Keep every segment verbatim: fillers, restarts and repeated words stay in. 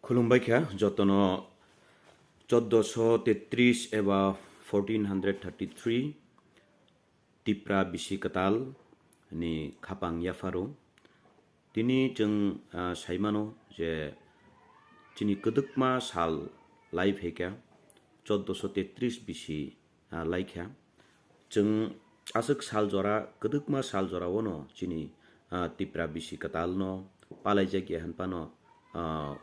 Khulumbai kha jotono choddoso tetris eba fourteen hundred thirty three Tipra bisi kwtal ni khapang yapharo. Tini chwng, ah, saimano je chini kwdwkma sal lai phaikha choddoso tetris bisi, ah, laikha. Chwng aswk sal jora, kwdwkma sal jora-o no chini, ah, Tipra bisi kwtal no palaijak ya hwnphano, ah,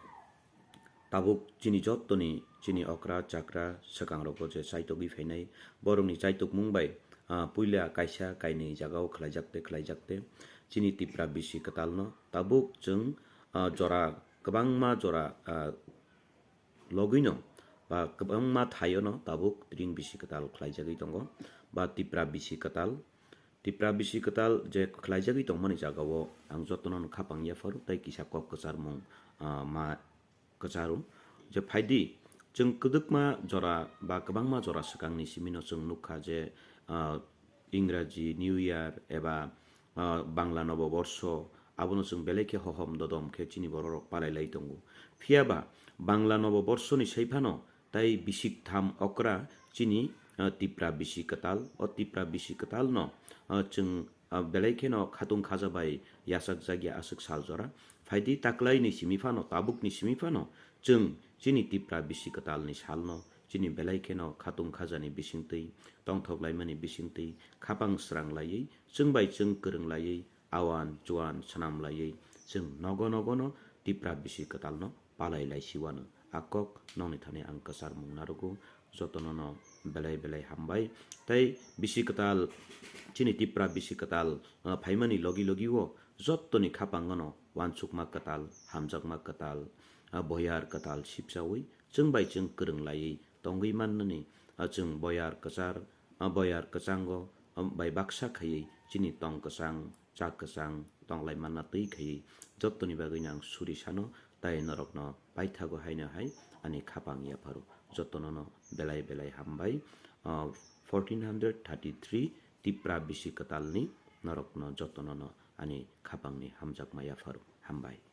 tabuk chini jottoni chini okra chakra swkang rogo je chaitogwi phainai, borokni chaitukmung bai, ah, puila kaisa kainwi jagao khlaijak te khlaijak te chini Tipra bisi kwtal no tabuk chwng, ah, jora kwbangma jora, ah, logwino ba kwbangma thaio no tabuk ring bisi kwtal khlaijagwi tongo ba Tipra bisi kwtal. Tipra bisi kwtal je khlaijagwi tongmani jagao ang jotono no khapang yapharo tei kisa kok kwcharmung, ah, ma kwcharo je phaidi chwng kwdwkma jora ba kwbangma jora swkangni simino chwng nukha je, ah, Ingraji New Year eba, ah, Bangla Noboborsho, abono chwng belai khe hohom dodom khe chini bororok palai lai tongo. Phiya ba Bangla Noboborsho ni sai phano tai bisik tham okra chini, ah, Tipra bisi kwtal, o Tipra bisi kwtal no, ah, chwng, ah, belai kheno khatung khaja bai yachak jak ya aswk sal jora. Phaidi taklai ni simi phano, tabuk ni simi phano chwng chini Tipra bisi kwtal ni sal no chini belai kheno khatung khaja ni bisingtwi, tongthok laimani bisingtwi, khapang srang laiwi, chwng bai chwng kwrwng laiwi, awan chuan swnam laiwi, chwng nogo nogo no Tipra bisi kwtal no palai lai si wano. A kok nokni thani ang kwchar mung narogo, jotono no belai belai hambai. Tei bisi kwtal, chini Tipra bisi kwtal, ah, phaimani logi logi o jottoni khapango no wansukma kwtal, hamjakma kwtal, ah, boyar kwtal sipchawi, chwng bai chwng kwrwng laiwi tongwi mannani, ah, chwng boyar kwchar, ah, boyar kwchango, ah, bai baksa khaiwi chini tong kwchang, chak kwchang tong lai manna twi khaiwi jottoni bagwi no ang suri sano, tai norokno paithago haino hai ani khapang yapharo. Jotono no belai belai hambai. Ah, fourteen hundred thirty three Tipra bisi kwtalni norokno jotono no ani khapangni hamjakma yapharo. Hambai.